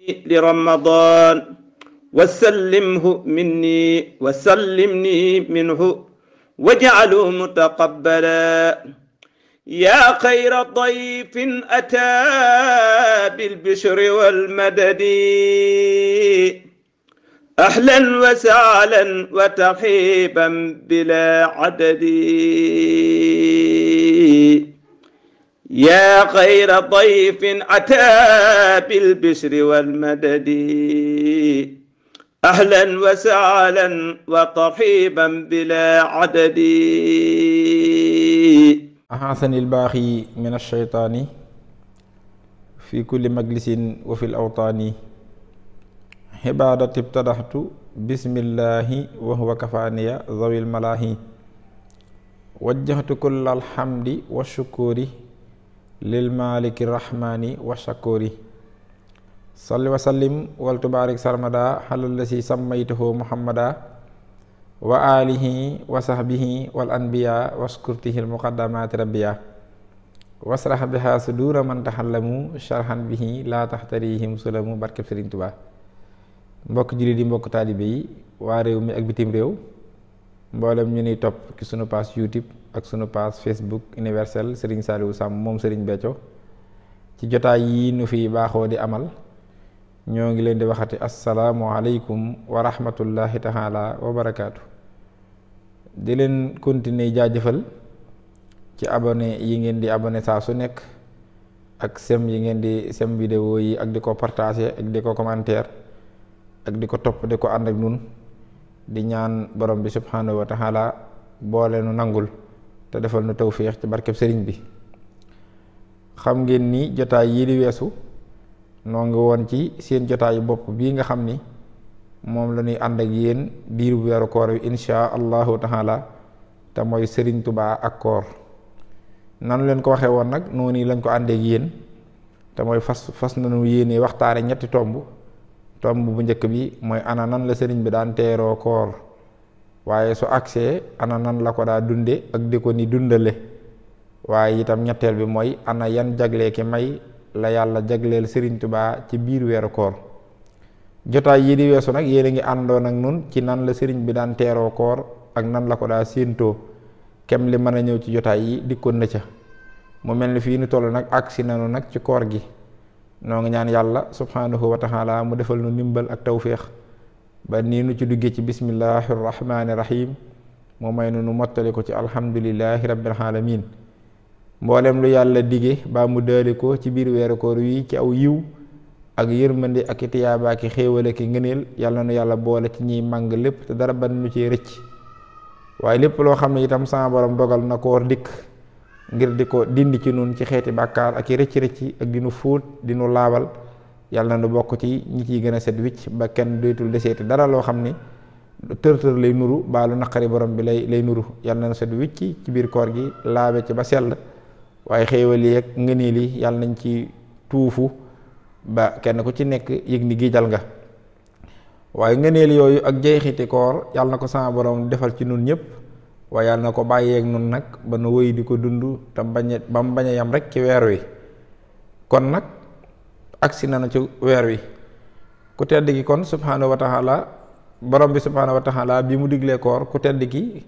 لرمضان وسلمه مني وسلمني منه واجعله متقبلا يا خير ضيف أتى بالبشر والمدد أهلا وسهلا وترحيبا بلا عدد يا خير ضيف أتى بالبشر والمدد أهلا وسهلا وترحيبا بلا عدد أحسن الباقي من الشيطان في كل مجلس وفي الأوطان عبادة ابتدحت بسم الله وهو كفاني ذوي الملاهي وجهت كل الحمد والشكر للمالك الرحمن والشكور صل وسلم والتبارك سرمدا على الذي سميته محمدا وآله وصحبه والأنبياء واشكرته المقدمات ربيا واسرح بها صدور من تحلموا شرحا به لا تحتريهم سلموا barkeb Sëriñ Tuubaa mbokk jullit yi mbokk taalibe yi waa réew mi ak bitim réew mboolem ñu niy topp ci sunu page YouTube ak sunu page Facebook universel Serigne Saliou Samb moom Serigne Béthio ci jotaay yi nu fi baaxoo di amal ñoo ngi leen di waxati assalaamu aleykum wa rahmatullahi taala wa barakaatu di leen continuer jaajëfal ci abonné yi ngeen di abonné saa su nekk ak sem yi ngeen di sem vidéo yi ak di ko partager ak di ko commentaire ak di ko topp di ko ànd ak nun di ñaan borom bi subhanahu wa taala boole nu nangul te defal nu tawfiix ci barkeb sëriñ bi xam ngeen ni jotaay yii di weesu noo ngi woon ci seen jotaayu bopp bii nga xam ni moom la ñuy ànd ak yéen diiru weeru koor wi insha allahu taala te mooy Sëriñ Tubaa ak koor nanu leen ko waxee woon nag noonu lañ ko àndee ak yéen te mooy fas nañu yéene waxtaane ñetti tomb bu njëkk bi mooy ana nan la sëriñ bi daan teeroo koor waaye su agsee ana nan la ko daa dunde ak di ko ni dundale waaye itam ñetteel bi mooy ana yan jaglee ki may la yàlla jagleel Sëriñ Tubaa ci biir weeru koor jotaay yi di weesu nag yéen a ngi àndoon ak nun ci nan la sëriñ bi daan teeroo koor ak nan la ko daa séentoo kem li mën a ñëw ci jotaay yi dikkoon na ca mu mel ni fii nu toll nag agsi nanu nag ci koor gi noo ngi ñaan yàlla subhanahu wa taala mu defal nu ndimbal ak tawféex ba nii nu ci duggee ci bismillahi rahmaani rahim mu may nu mottali ko ci alhamdulillahi rabbil alamin mboolem lu yàlla dige ba mu daali ko ci biir weeru koor wi ci aw yiw ak yërmande ak tiyaaba ki xéewale ki ngëneel yàlla nu yàlla boole ci ñiy màng lépp te dara ban nu ci rëcc waaye lépp loo xam ne itam sama borom dogal na koor dikk ngir di ko dindi ci nun ci xeeti bàkkaar ak i rëcc-rëcc ak di nu fóot di nu laabal yàlla na nu bokk ci ñi ciy gën a set wicc ba kenn doytul deseeti dara loo xam ni tër-tër lay nuru baa lu naqari borom bi lay nuru yàlla na nu set wicc ci biir koor gi laabe ci ba sell waaye xéewal yi ak ngëneel yi yàlla nañ ci tuufu ba kenn ku ci nekk yëg ni giijal nga waaye ngëneel yooyu ak jeexiti koor yàlla na ko sama borom defal ci nun ñëpp waaye yàlla na ko bàyyeeg nun nag ba nu wëy di ko dund te ba mu bañ a yam rek ci weer wi kon nag agsi na ci weer wi ku tedd ki kon subhanahu wa taala borom bi subhanahu wa taala bi mu diglee koor ku tedd ki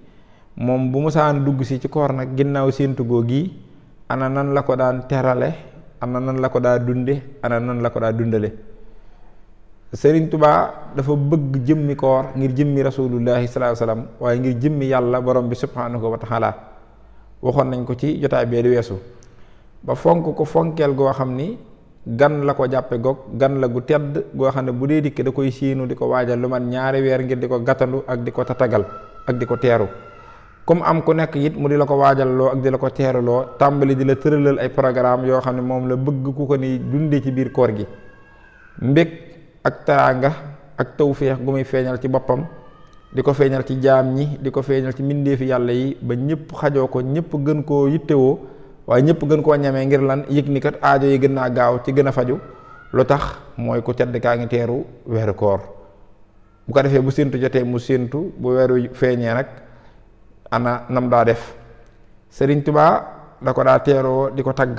moom bu mu saan dugg si ci koor nag ginnaaw séentu goo gi ana nan la ko daan terale ana nan la ko daa dunde ana nan la ko daa dundale Sëriñ Tubaa dafa bëgg jëmmi koor ngir jëmmi rasulullahi sallallahu alayhi wasallam waaye ngir jëmmi yàlla borom bi subhanahu wa taala waxoon nañ ko ci jotaay bee di weesu ba fonk ko fonkeel goo xam ni gan la ko jàppe goog gan la gu tedd goo xam ne bu dee dikk da koy siinu di ko waajal lu man ñaari weer ngir di ko gàttandu ak di ko tatagal ak di ko teeru comme am ku nekk it mu di la ko waajalloo ak di la ko teeruloo tàmbali di la tëralal ay programme yoo xam ne moom la bëgg ku ko ni dundee ci biir koor gi mbég ak teraanga ak tawféex gu muy feeñal ci boppam di ko feeñal ci jaam ñi di ko feeñal ci mbindeefi yàlla yi ba ñëpp xajoo ko ñëpp gën koo yittewoo waaye ñëpp gën koo ñamee ngir lan yëg ni kat aajo yi gën naa gaaw ci gën a faju lu tax mooy ku tedd kaa ngi teeru weeru koor bu ko defee bu séentu jotee mu séentu bu weeru feeñee nag ana nam daa def Sëriñ Tubaa da ko daa teeroo di ko tagg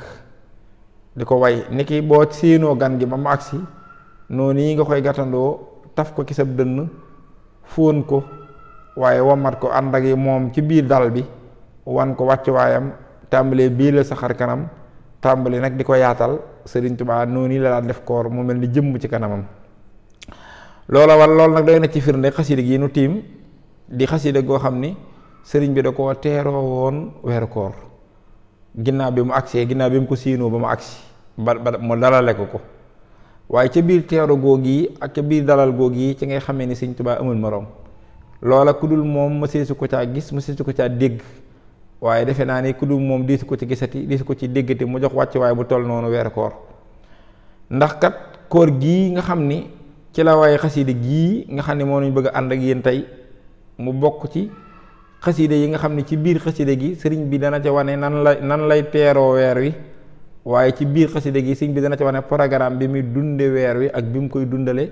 di ko way niki boo séenoo gan gi ba mu agsi noonu yi nga koy gàttandoo taf ko ci sab dënn fóon ko waaye wamat ko ànd ak yi moom ci biir dal bi wan ko wàcc waayam tàmbalee bii la sa xar kanam tàmbali nag di ko yaatal Sëriñ Tuubaa noonu yi la daan def koor mu mel ni jëmm ci kanamam. loola wala loolu nag doy na ci firnde xasida gi nu tiim di xasida goo xam ni sëriñ bi da koo teeroo woon weeru koor ginnaaw bi mu agsee ginnaaw bi mu ko siinoo ba mu agsi ba mu dalale ko waaye ca biir teeru googu yi ak ca biir dalal googu yi ci ngay xamee ni Sëriñ Tuubaa amul moroom loola ku dul moom mëseesu ko caa gis mëseesu ko caa dégg waaye defe naa ni ku dul moom diisu ko ci gisati diisu ko ci déggati mu jox wàcc waaye bu toll noonu weeru koor ndax kat koor gii nga xam ni ci la waaye xasida gii nga xam ne moo nañ bëgg a ànd ak yéen tey mu bokk ci xasida yi nga xam ne ci biir xasida gi sëriñ bi dana ca wane nan lay teeroo weer wi waaye ci biir xasida gi sëriñ bi dana ca wane programme bi muy dunde weer wi ak bi mu koy dundale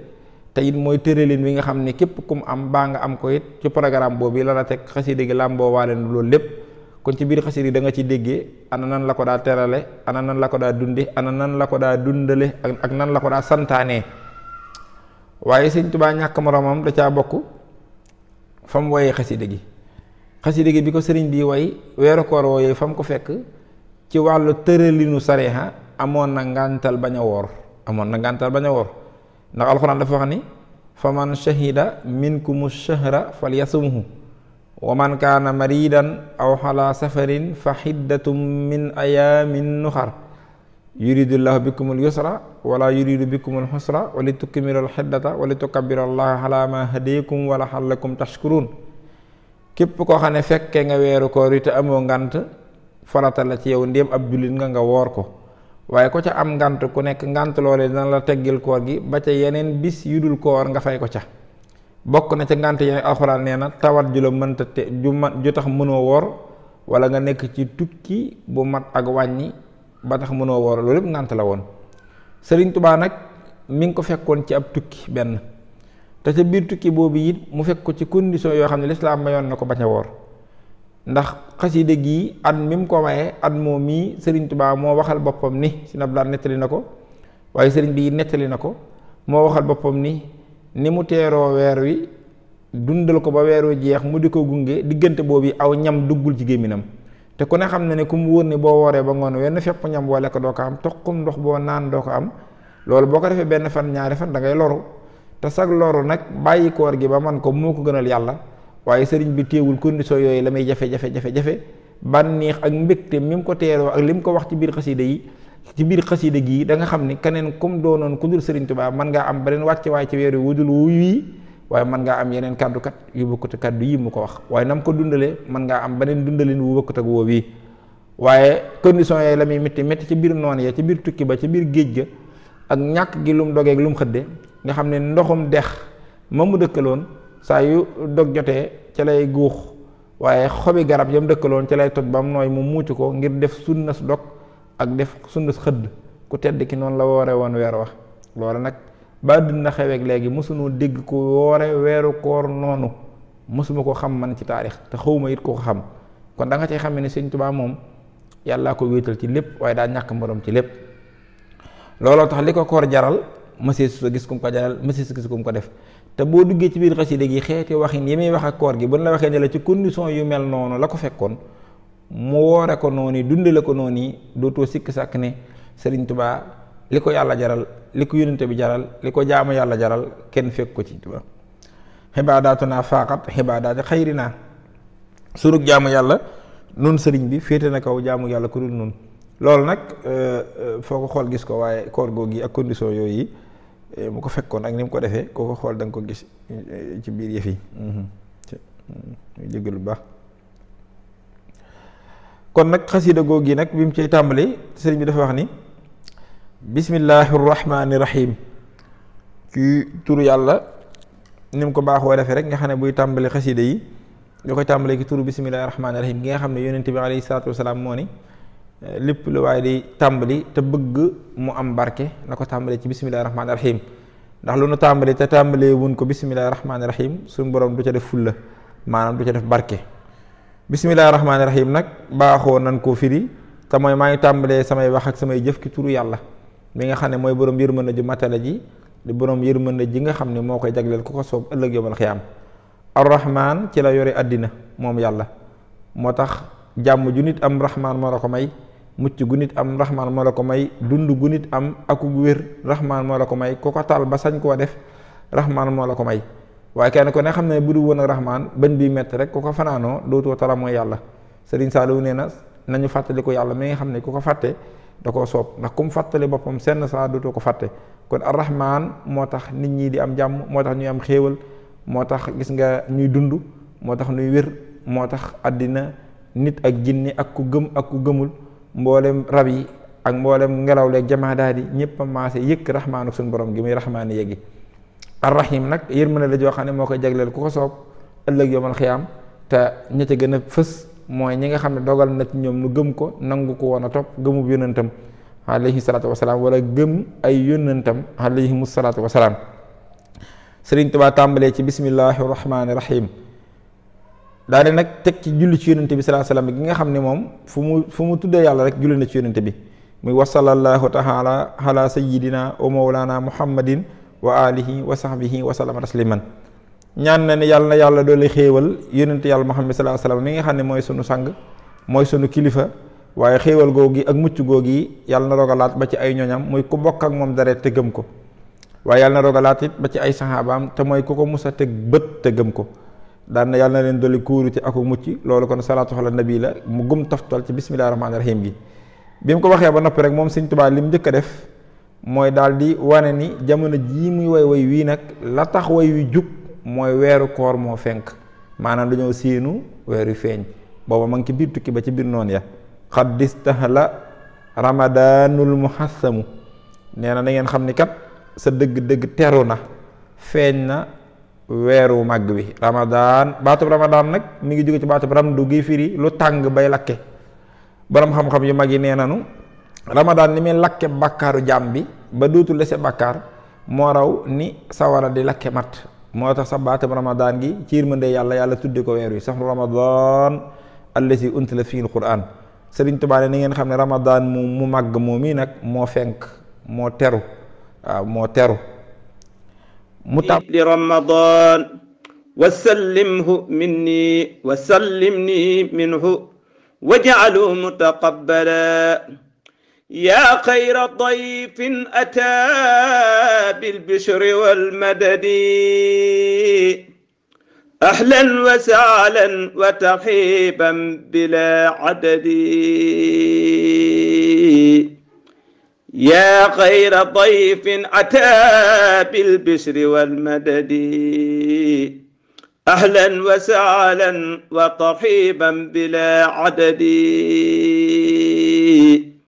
te it mooy tëralin wi nga xam ne képp ku mu am baa nga am ko it ci programme boobu la la teg xasida gi làmboo waale na loolu lépp kon ci biir xasida gi da nga ci déggee ana nan la ko daa terale ana nan la ko daa dunde ana nan la ko daa dundale ak nan la ko daa santaanee waaye Sëriñ Tuubaa ñàkk moroomam da caa bokk fa mu woyee xasida gi bi ko sëriñ bi way weeru koor wooyee fa mu ko fekk ci wàllu tëralinu sareexa amoon na ngàntal bañ a woor ndax alxuraan dafa wax ni fa man shahida minkumu shahra fal yasumhu wa man kaana maridan aw ala safarin fa xiddatum min ayaamin nuxar yuridullahu bikumul yusra wala yuridu bikumul xusra wali tukmilul xiddata wali tukabbirullaha ala ma hadayakum wala xallakum tashkurun képp koo xam ne fekke nga weeru koor yi te amoo ngant farata la ci yow ndéem ab jullit nga woor ko waaye ko ca am ngant ku nekk ngant loole dina la teggil koor gi ba ca yeneen bis yu dul koor nga fay ko ca bokk na ca ngant yeneen alxuraan nee na tawat ju la mënta te ju tax mënoo woor wala nga nekk ci tukki bu mat ak wàññi ba tax mënoo woor loolu yëpp ngant la woon Sëriñ Tuubaa nag mi ngi ko fekkoon ci ab tukki benn te ca biir tukki boobu it mu fekk ko ci condition yoo xam ne lislaam mayoon na ko bañ a woor ndax xasida gi at mi mu ko waye at moom mii Sëriñ Tuubaa moo waxal boppam ni si nablaat nettali na ko waaye sëriñ bi nettali na ko moo waxal boppam ni mu teeroo weer wi dundal ko ba weer wi jeex mu di ko gunge diggante boobu aw ñam duggul ci gémminam te ku ne xam ne ku mu wóor ni boo wooree ba ngoon wenn fepp ñam boo lekk doo ko am toqum ndox boo naan doo ko am loolu boo ko defee benn fan ñaari fan da ngay loru te sag loru nag bàyyi koor gi ba man ko moo ko gënal yàlla waaye sëriñ bi téewul condition yooyu la muy jafe-jafe bànneex ak mbégte mi mu ko teeroo ak li mu ko wax ci biir xasida gi da nga xam ni keneen comme doonoon ku dul Sëriñ Tuubaa mën ngaa am beneen wàcc waaye ci weer wi wudul wii waaye mën ngaa am yeneen kàddu kat yu bokkut ak kàddu yi mu ko wax waaye nam ko dundalee mën ngaa am beneen dundalin wu bokkut ak woo wii waaye condition yooyu la muy métti ci biir noon ya ci biir tukki ba ci biir géej ga ak ñàkk gi lum dogeeg lum xëdde nga xam ne ndoxum dex ma mu dëkkaloon saa yu dog jotee ca lay guux waaye xobi garab yam dëkkaloon ca lay toj ba mu nooy mu muuc ko ngir def sunnas dog ak def sunnas xëdd ku tedd ki noonu la woore woon weer wax loolu nag ba dina xeweeg léegi mësuñu dégg ku woore weeru koor noonu mësuma ko xam man ci taarix te xawma it ko xam kon da nga cay xam ne Sëriñ Tuubaa moom yàllaa ko wéetal ci lépp waaye daa ñàkk morom ci lépp looloo tax li ko koor jaral mësee su gis kum ko jaral mësee su gis kum ko def te boo duggee ci biir xasida gi xeeti waxin yi muy wax ak koor gi bu la waxee ne la ci condition yu mel noonu la ko fekkoon mu woore ko noonu dundale ko noonu dootoo sikk sàkk ne Sëriñ Tuubaa li ko yàlla jaral li ko yónnente bi jaral li ko jaamu yàlla jaral kenn fekk ko ci Tuubaa xibaadaatuna faaqat xibaadaati xayrina surug jaamu yàlla nun sëriñ bi féete na kaw jaamu yàlla ku dul nun loolu nag foo ko xool gis ko waaye koor googu yi ak condition yooyu mu ko fekkoon ak ni mu ko defee koo ko xool da nga ko gis ci biir yëf yi jéggal lu baax kon nag xasida googu yi nag bi mu cay tàmbali sëriñ bi dafa wax ni bismillahi rahmaani rahim ci turu yàlla ni mu ko baaxoo defee rek nga xam ne buy tàmbali xasida yi nga koy tàmbalee ki turu bismillahi rahmaani rahim gi nga xam ne yonent bi alayhi salaatu wasalaam moo ni lépp lu waaye di tàmbali te bëgg mu am barke na ko tàmbalee ci bismillahi rahmaani rahim ndax lu nu tàmbali te tàmbalee wuñ ko bismillahi rahmaani rahim suñu borom du ca def fulla maanaam du ca def barke bismillahi rahmaani rahim nag baaxoo nan koo firi te mooy maa ngi tàmbalee samay wax ak samay jëf ki turu yàlla mi nga xam ne mooy borom yërmande ju matale ji di borom yërmande ji nga xam ne moo koy jagleel ku ko soob ëllëg yawmal xiyaam. Ar-Rahmaan ci la yore àddina moom yàlla, moo tax jàmm ju nit am Rahmaan moo la ko may, mucc gu nit am Rahmaan moo la ko may, dund gu nit am aku wér Rahmaan moo la ko may, ku ko taal ba sañ koo def Rahmaan moo la ko may. waaye kenn ko ne xam ne bu du woon ak Rahmaan bañ bi metti rek ku ko fanaanoo dootoo tala mooy yàlla. Sëriñ Saaliw nee na nañu fàttali ko yàlla mi nga xam ne ku ko fàtte da koo soob, ndax ku mu fàttali boppam senn saa dootoo ko fàtte. kon Ar-Rahmaan moo tax nit ñi di am jàmm, moo tax ñuy am xéewal, moo tax gis nga ñuy dund, moo tax ñuy wér, moo tax àddina nit ak jinni ak ku gëm ak ku gëmul, mboolem rab yi ak mboolem ngelaw leeg jamaadaat yi ñëpp a maase yëkk Rahmaanu suñu borom gi muy Rahmaani yeggi. Ar-Rahim nag yërmande la joo xam ne moo koy jagleel ku ko soob ëllëg yawmal xiyaam, te ña ca gën a fës mooy ñi nga xam ne dogal na ci ñoom nu gëm ko nangu ko woon a topp gëmub yónnentam alayhi salaatu wasalaam, wala gëm ay yónnentam alayhimu salaatu wasalaam. Sëriñ Tuubaa tàmbalee ci bismillahi rahmaani rahim daane nag teg ci julli ci yónnente bi sallallahu alayhi wasallam gi nga xam ne moom fu mu tuddee yàlla rek julli na ci yónnente bi, muy wa sallallahu taala ala sayyidina wa mawlana muhammadin wa alihi wa sahbihi wa sallama tasliman. ñaan na ne yàlla na yàlla doole xéewal yónnente yàlla muhammad sallallahu alayhi wasallam mi nga xam ne mooy sunu sang, mooy sunu kilifa, waaye xéewal googi ak mucc googi yàlla na rogalaat ba ci ay ñoñam muy ku bokk ak moom deret te gëm ko, waaye yàlla na rogalaat it ba ci ay saxaabaam te mooy ku ko musa teg bët te gëm ko. daan na yàlla na leen dolli kuurute ak mucc, loolu kon salaatu ala nabi la mu gum toftal ci bismillahi rahmaani rahim gi. bi mu ko waxee ba noppi rek moom Sëriñ Tuubaa li mu njëkk a def mooy daal di wane ni jamono jii muy way wii nag la tax way wi jug mooy weeru koor moo fenk, maanaam dañoo séenu weer wi feeñ, booba ma ngi ci biir tukki ba ci biir noonu ya. xaddistahla ramadaanul muhassamu, nee na ngeen xam ni kat sa dëgg-dëgg teru na, feeñ na weeru màgg bi. Ramadaan, baatub Ramadaan nag mi ngi jóge ci baatub ramdu gi firi lu tàng bay lakke. borom xam-xam yu mag yi nee nanu Ramadaan ni muy lakke bàkkaaru jaam bi ba dootul lese bàkkaar moo raw ni sawara di lakke mat, moo tax sa baatub Ramadaan gi ci yërmande yàlla tudde ko weer wi sahru Ramadaan allazi unzila fiihi al-Qur'aan. Sëriñ Tuubaa ne ni ngeen xam ne Ramadaan mu màgg moom mii nag moo fenk, moo teru, waaw moo teru mu tab li Ramadan wa sallimhu minni wa sallimni minhu waj'alhu mutaqabbala ya khayra dayfin ata bil bishri wal madadi ahlan wa sahlan wa tarhiban bila adadi يا خير ضيف أتى بالبشر والمدد أهلا وسهلا وترحيبا بلا عدد